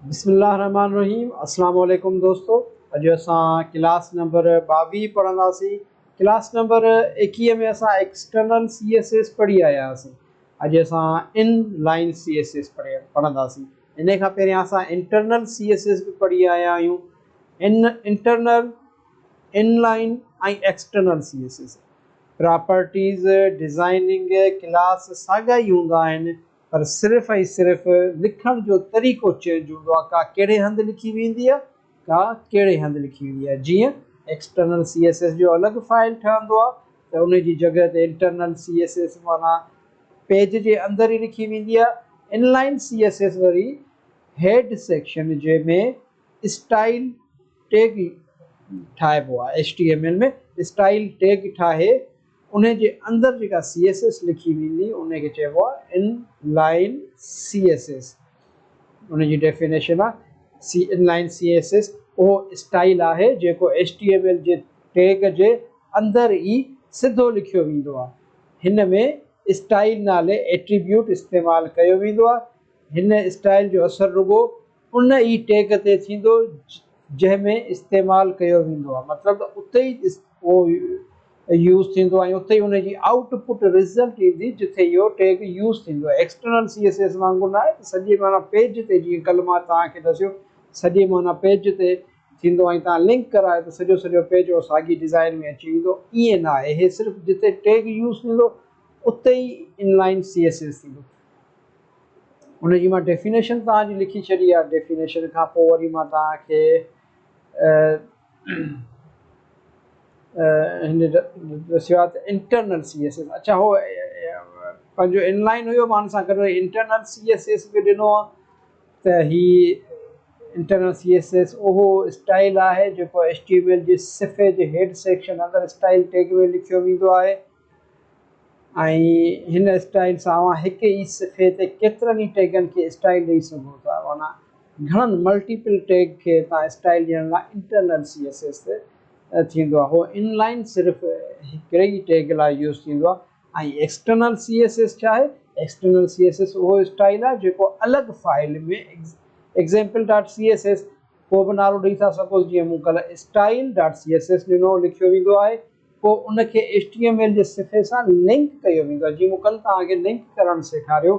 بسم الله الرحمن الرحيم اسلام عليڪم دوستو اڄ اسان ڪلاس نمبر 22 پڙهنداسين. ڪلاس نمبر 21 ۾ اسان ايڪسٽرنل سي ايس ايس پڙهي آيا هئاسين. اڄ اسان in line C S S پڙهنداسين. ان کان پهريان اسان انٽرنل سي ايس ايس به پڙهي آيا آهيون. ان internal, in line ۽ external C S S properties, designing, class ساڳا ئي هوندا آهن پر صرف ۽ صرف لکڻ جو طريقو چينج هوندو آهي، ڪا ڪهڙي هنڌ لکي ويندي آهي، ڪا ڪهڙي هنڌ لکي ويندي آهي. جيئن ايڪسٽرنل سي ايس ايس جو الڳ فائل ٺهندو آهي ته ان جي جڳهه تي انٽرنل سي ايس ايس معنيٰ پيج جي اندر ئي لکي ويندي آهي. Inline C S S وري هيڊ سيڪشن جي ۾ اسٽائيل ٽيگ ٺاهبو آهي، H T M L ۾ style tag ٺاهي انهي جي اندر جيڪا سي ايس ايس لکي ويندي انهي کي چئبو آهي inline C S S. ان جي ڊيفينيشن آهي سي inline C S S اهو اسٽائيل آهي جيڪو ايڇ ٽي ايم ايل جي ٽيگ جي اندر ئي سڌو لکيو ويندو آهي. هن ۾ اسٽائيل نالي ايٽريبيوٽ استعمال ڪيو ويندو آهي. هن اسٽائيل جو اثر رڳو ان ئي ٽيگ تي ٿيندو جنهن ۾ استعمال ڪيو ويندو آهي مطلب ته اتي ئي اهو يوز ٿيندو ۽ اتي ئي ان جي آئوٽ پٽ رزلٽ ايندي جتي اهو ٽيگ يوز ٿيندو آهي. ايڪسٽرنل سي ايس ايس وانگر نه آهي ته سڄي معنيٰ پيج تي جيئن ڪلهه مان توهان کي ڏسيو سڄي معنيٰ پيج تي ٿيندو ۽ توهان لنڪ ڪرايو ته سڄو سڄو پيج اهو ساڳي ڊزائين ۾ اچي ويندو ائين نه آهي هي صرف جتي ٽيگ يوز ٿيندو اتي ئي in line C S S ٿيندو. ان جي مان ڊيفينيشن توهان جي لکي ڇڏي آهي ڊيفينيشن کان پوء وري مان توهان کي هن ڏسيو آهي ته انٽرنل سي ايس ايس اڇا هو پنهنجو ان لائن هيو مان ان سان گڏ وري انٽرنل سي ايس ايس به ڏنو آهي ته هي انٽرنل سي ايس ايس اهو اسٽائل آهي جيڪو ايڇ ٽي ايم ايل جي صفحي جي هيڊ سيڪشن اندر اسٽائل ٽيگ ۾ لکيو ويندو آهي ۽ هن اسٽائيل سان اوهان هڪ ئي صفحي تي ڪيترن ئي ٽيگن کي اسٽائيل ڏئي سگهو ٿا. معنيٰ گهڻن ملٽيپل ٽيگ کي توهان اسٽائيل ڏيڻ لاء انٽرنل سي ايس ايس تي ٿيندو آهي. هو ان لائن صرف هڪڙي ئي ٽيگ لاء يوز ٿيندو آهي ۽ ايڪسٽرنل سي ايس ايس ڇا آهي؟ ايڪسٽرنل سي ايس ايس اهو اسٽائيل آهي جيڪو الڳ file ۾ example dot C S S ڪو به نالو ڏئي ٿا سگهو جيئن مون ڪلهه style dot C S S ڏنو لکيو ويندو آهي. پوء ان کي ايڇ ٽي ايم ايل جي صفحي سان لنڪ ڪيو ويندو آهي جيئن مون ڪلهه توهان کي لنڪ ڪرڻ سيکاريو.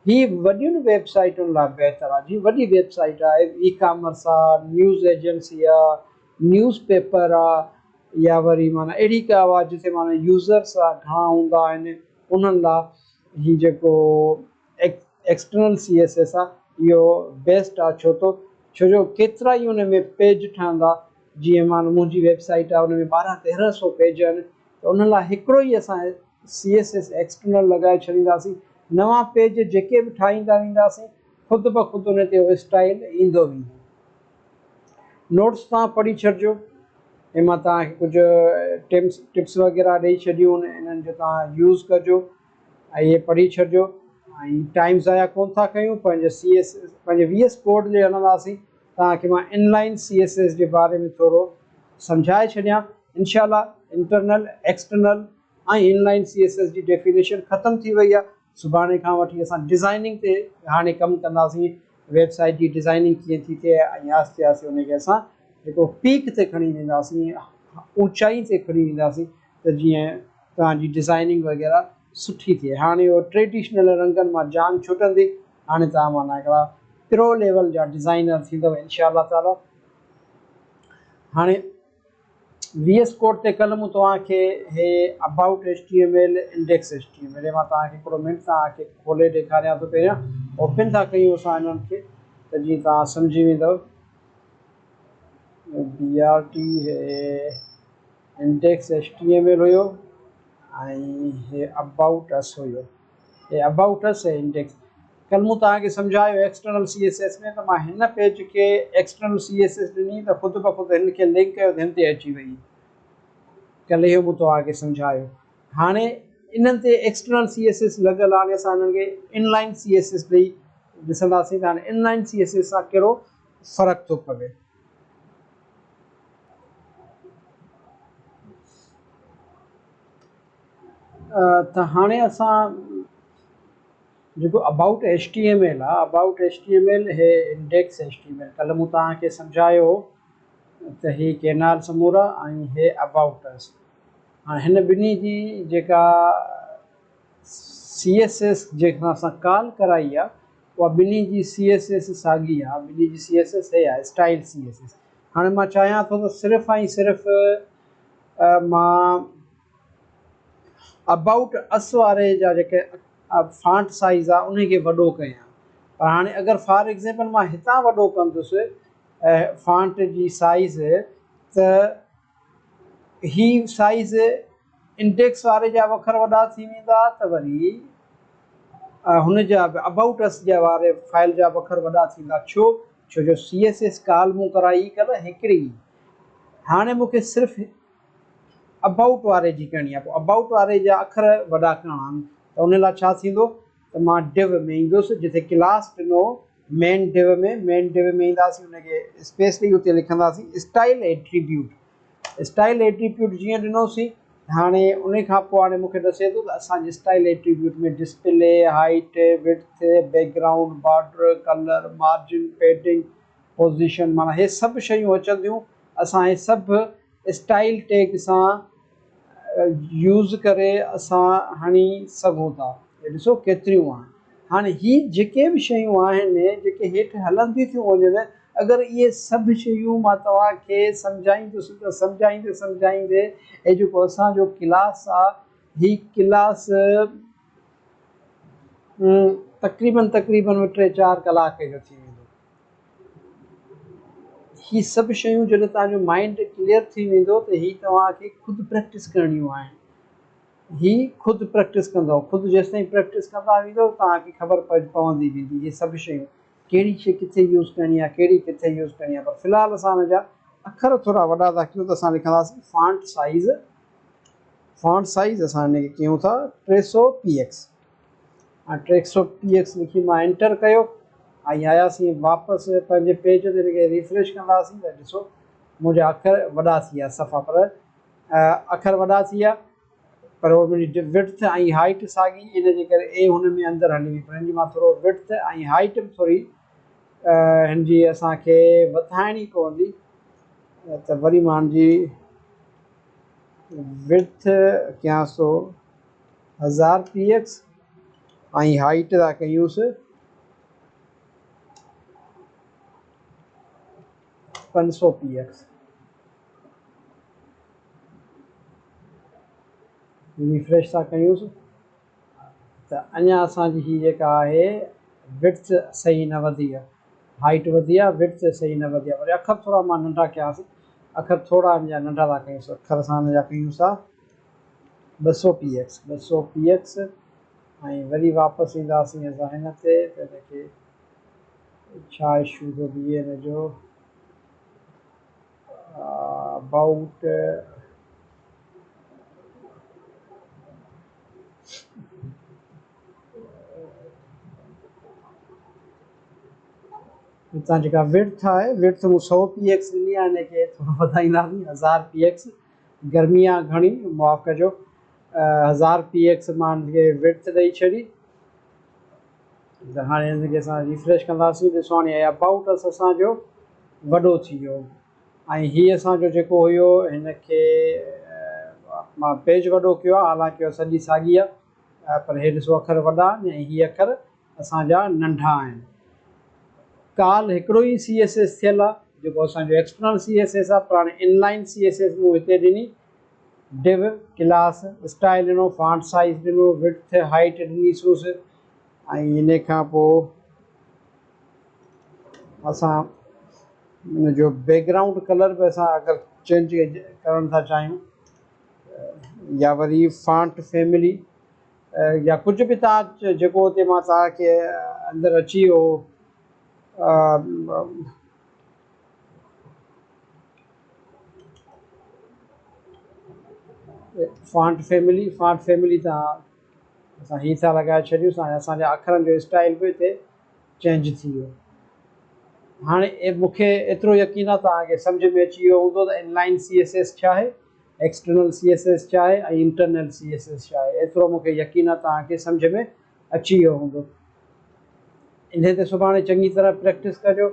هي وڏين ويب سائيٽن لاء بهتر آهي جيئن وڏي ويب سائيٽ آهي اي ڪامرس آهي، نيوز ايجنسي آهي، نيوز پيپر آهي يا وري معنيٰ اهڙي ڪا آهي جتي معنيٰ يوزرس گهڻا هوندا آهن انهن لاء هي جيڪو ايڪسٽرنل سي ايس ايس آ اهو بيسٽ آ ڇو تو ڇو جو ڪيترا ئي ان ۾ پيج ٺهندا جيئن مان منهنجي ويب سائيٽ آ ان ۾ ٻارهن تيرهن سو پيج آهن ته انهن لاء هڪڙو ئي اسان سي ايس ايس ايڪسٽرنل لڳائي ڇڏينداسين نوان پيج جيڪي به ٺاهيندا وينداسين خود بخود ان تي اهو اسٽائيل ايندو ويندو. نوٽس توهان پڙهي ڇڏجو ۽ مان توهان کي ڪجهه ٽپس ٽپس وغيره ڏئي ڇڏيون انهن جو توهان يوز ڪجو ۽ اهي پڙهي ڇڏجو ۽ ٽائيم ضايع ڪون ٿا ڪيون پنهنجي سي ايس ايس پنهنجي وي ايس ڪوڊ ڏي هلنداسين توهان کي مان in line C S S جي باري ۾ ٿورو سمجهائي ڇڏيان انشاء الله internal external ۽ in line C S S جي ڊيفينيشن ختم ٿي وئي آهي سڀاڻي کان وٺي اسان ڊزائننگ تي هاڻي ڪم ڪنداسين ويب سائيٽ جي ڊزائننگ ڪيئن ٿي ٿئي ۽ آهستي آهستي ان کي اسان جيڪو پيڪ تي کڻي وينداسين اوچائي تي کڻي وينداسين ته جيئن توهان جي ڊزائننگ وغيره سٺي ٿئي. هاڻي اهو ٽريڊيشنل رنگن مان جان ڇٽندي. هاڻي توهان معنيٰ هڪڙا پرو ليول جا ڊزائنر ٿيندؤ انشاء الله تعالي. هاڻي وي ايس ڪوڊ تي ڪلهه مون توهان کي هي about H T M L, index H T M L هي مان توهان کي هڪڙو منٽ توهان کي کولي ڏيکاريان ٿو پهريان اوپن ٿا ڪيون اسان انهن کي ته جيئن توهان سمجهي ويندؤ. بي آر ٽي هي index H T M L هيو ۽ هي ابائوٽ اس هيو هي ابائوٽ اس هي انڊيڪس ڪل مون توهان کي سمجهايو ايڪسٽرنل سي ايس ايس ۾ ته مان هن پيج کي ايڪسٽرنل سي ايس ايس ڏني ته خود بخود هن کي لنڪ ڪيو ته هن تي اچي وئي ڪل اهو مون توهان کي سمجهايو هاڻي انهن تي ايڪسٽرنل سي ايس ايس لڳل هاڻي اسان انهن کي in line C S S ڏئي ڏسنداسين ته هاڻي in line C S S سان ڪهڙو فرق ٿو پوي. ته هاڻي اسان جيڪو about H T M L آ، about H T M L he index H T M L ڪلهه مون توهان کي سمجهايو هو ته هي ڪينال سمورا ۽ هي ابائوٽ اس. هاڻي هن ٻنهي جي جيڪا سي ايس ايس جنهن کان اسان ڪال ڪرائي آ اها ٻنهي جي سي ايس ايس ساڳي آ، ٻنهي جي سي ايس ايس هي آ اسٽائل سي ايس ايس. هاڻي مان چاهيان ٿو ته صرف ۽ صرف مان ابائوٽ اس واري جا جيڪي فانٽ سائيز آ انهي کي وڏو ڪيان پر هاڻي اگر فار ايگزيمپل مان هتان وڏو ڪندس فانٽ جي سائيز ته هي سائيز انڊيڪس واري جا به اکر وڏا ٿي ويندا ته وري هن جا به ابائوٽ اس جا واري فائل جا به اکر وڏا ٿيندا ڇو ڇو جو سي ايس ايس ڪال مون ڪرائي ڪل هڪڙي هاڻي مون کي صرف ابائوٽ واري جي ڪرڻي آهي پوء ابائوٽ واري جا اکر وڏا ڪرڻا آهن ته ان لاء ڇا ٿيندو ته مان ڊو ۾ ايندس جتي ڪلاس ڏنو مين ڊو ۾ مين ڊو ۾ اينداسين ان کي اسپيس ڏئي اتي لکنداسين اسٽائل ايٽريبيوٽ اسٽائل ايٽريبيوٽ جيئن ڏنوسين هاڻي ان کان پوء هاڻي مونکي ڏسي ٿو ته اسان جي style ايٽريبيوٽ ۾ display height width background border colour margin padding position معنيٰ هي سڀ شيون اچن ٿيون اسان هي سڀ اسٽائل ٽيگ سان يوز ڪري اسان هڻي سگهون ٿا. هي ڏسو ڪيتريون آهن. هاڻي هي جيڪي به شيون آهن جيڪي هيٺ هلنديون ٿيون وڃن اگر اهي سڀ شيون مان توهان کي سمجهائيندس ته سمجهائيندي سمجهائيندي هي جيڪو اسان جو ڪلاس آ هي ڪلاس تقريبن تقريبن ٽي چار ڪلاڪ جو ٿي ويندو. هي سڀ شيون جڏهن توهان جو مائنڊ ڪليئر ٿي ويندو ته هي توهان کي خود پريڪٽس ڪرڻيون آهن. هي خود پريڪٽس ڪندو خود جيستائين پريڪٽس ڪندا ويندو توهان کي خبر پوندي ويندي هي سڀ شيون ڪهڙي شي ڪٿي يوز ڪرڻي آهي ڪهڙي ڪٿي يوز ڪرڻي آهي پر في الحال اسان هن جا اکر ٿورا وڏا ٿا ڪيون ته اسان لکنداسين فانٽ سائيز فانٽ سائيز اسان هن کي ڪيون ٿا 300 پي ايڪس هاڻي 300 پي ايڪس لکي مان انٽر ڪيو ۽ آياسين واپس پنهنجي پيج تي هن کي ريفريش ڪنداسين ته ڏسو منهنجا اکر وڏا ٿي ويا صفا پر اکر وڏا ٿي ويا پر هو منهنجي وڊٿ ۽ هائيٽ ساڳي ان جي ڪري اي هن ۾ اندر هلي وئي پر هن جي مان ٿورو وڊٿ ۽ هائيٽ به ٿوري هن جي اسانکي وڌائڻي پوندي ته وري مان هن جي وڊٿ ڪيانس ٿو 1000 پي ايڪس ۽ هائيٽ ٿا ڪيونس 500 پي ايڪس. ريفريش ٿا ڪيونس ته اڃا اسان جي هي جيڪا آهي وڊٿ صحيح نه وڌي آهي، هائيٽ وڌي آهي وڊٿ صحيح نه وڌي آهي. وري اکر ٿورا مان ننڍا ڪيانس، اکر ٿورا ان جا ننڍا ٿا ڪيونس، اکر اسان ان جا ڪيونس ٿا 200 پي ايڪس، 200 پي ايڪس ۽ وري واپس اينداسين اسان هن تي ته هن کي ڇا اشو ٿو بيهي هن جو ابائوٽ هتان جيڪا وڊٿ آهي وڊٿ مون 100 پي ايڪس ڏني آهي هن کي ٿورو وڌائينداسين 1000 پي ايڪس گرمي آ گهڻي معاف ڪجو 1000 پي ايڪس مان هن کي وڊٿ ڏئي ڇڏي ته هاڻي هن کي اسان ريفريش ڪنداسين ڏسو هاڻي ابائوٽ اس اسان جو وڏو ٿي ويو ۽ هي اسان جو جيڪو هيو هن کي مان پيج وڏو ڪيو آهي حالانڪه اها سڄي ساڳي آهي پر هي ڏسو اکر وڏا آهن ۽ هي اکر اسان جا ننڍا آهن. ڪال هڪڙو ئي سي ايس ايس ٿيل آهي جيڪو اسان جو ايڪسٽرنل سي ايس ايس آهي پر هاڻي in line C S S مون هتي ڏني ڊو ڪلاس اسٽائل ڏنو فانٽ سائز ڏنو وڊٿ هائيٽ ڏني سوس ۽ ان کان پوء اسان ان جو بيڪ گرائونڊ ڪلر به اسان اگر چينج ڪرڻ ٿا چاهيون يا وري فانٽ فيملي يا ڪجهه به تان جيڪو اتي مان توهان کي اندر اچي ويو فانٽ فيملي فانٽ فيملي تان اسان هي ٿا لڳائي ڇڏيون اسان جا اکرن جو اسٽائل به هتي چينج ٿي ويو. هاڻي مون کي ايترو يقين آهي توهان کي سمجهه ۾ اچي ويو هوندو ته in line C S S ڇا آهي، ايڪسٽرنل سي ايس ايس ڇا آهي ۽ انٽرنل سي ايس ايس ڇا آهي. ايترو مون کي يقين آهي توهان کي سمجهه ۾ اچي ويو هوندو. انهي تي سڀاڻي چڱي طرح پريڪٽس ڪجو.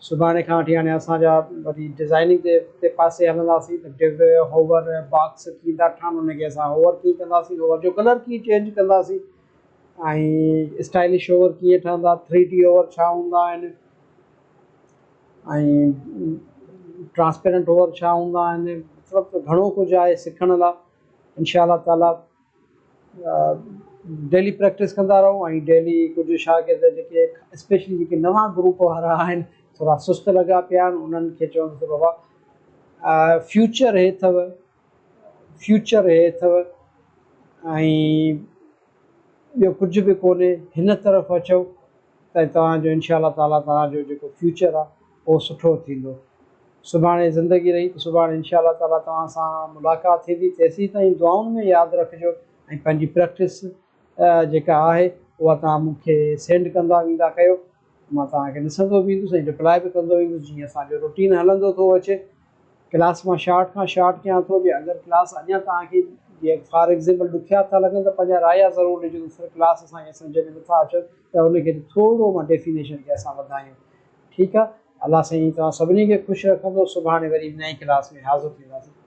سڀاڻي کان وٺي هاڻي اسان جا وري ڊزائننگ تي تي پاسي هلنداسين ته ڊو، هوور، باڪس ڪيئن ٿا ٺهن ان کي اسان هوور ڪيئن ڪنداسين، هوور جو ڪلر ڪيئن چينج ڪنداسين ۽ اسٽائلش هوور ڪيئن ٺهندا، ٿري ڊي هوور ڇا هوندا آهن ۽ ٽرانسپيرنٽ هوور ڇا هوندا آهن، مطلب ته گهڻو ڪجهه آهي سکڻ لاء انشاء الله تعالي. ڊيلي پريڪٽس ڪندا رهو ۽ ڊيلي ڪجهه شاگرد جيڪي اسپيشلي جيڪي نوان گروپ وارا آهن ٿورا سست لڳا پيا آهن انهن کي چوندس ته بابا فيوچر هي اٿو فيوچر هي اٿو ۽ ٻيو ڪجهه به ڪونهي هن طرف اچو ته توهان جو انشاء الله تعالي توهان جو جيڪو فيوچر آهي اهو سٺو ٿيندو. سڀاڻي زندگي رهي ته سڀاڻي انشاء الله تعالي توهان سان ملاقات ٿيندي تيسيتائين دعائن ۾ ياد رکجو ۽ پنهنجي پريڪٽس جيڪا آهي اها توهان مون کي سينڊ ڪندا ويندا ڪيو مان توهان کي ڏسندو به ويندس ۽ رپلائي به ڪندو ويندس جيئن اسان جو روٽين هلندو ٿو اچي ڪلاس مان شارٽ کان شارٽ ڪيان ٿو جي اگر ڪلاس اڃا توهان کي جي فار ايگزامپل ڏکيا ٿا لڳن ته پنهنجا رايا ضرور ڏجو ته سر ڪلاس اسان کي سمجهه ۾ نٿا اچن ته ان کي ٿورو مان ڊيفينيشن کي اسان وڌايون ٺيڪ آ الله سائين توهان سڀني کي خوش رکندو سڀاڻي وري نئين ڪلاس ۾ حاضر ٿينداسين.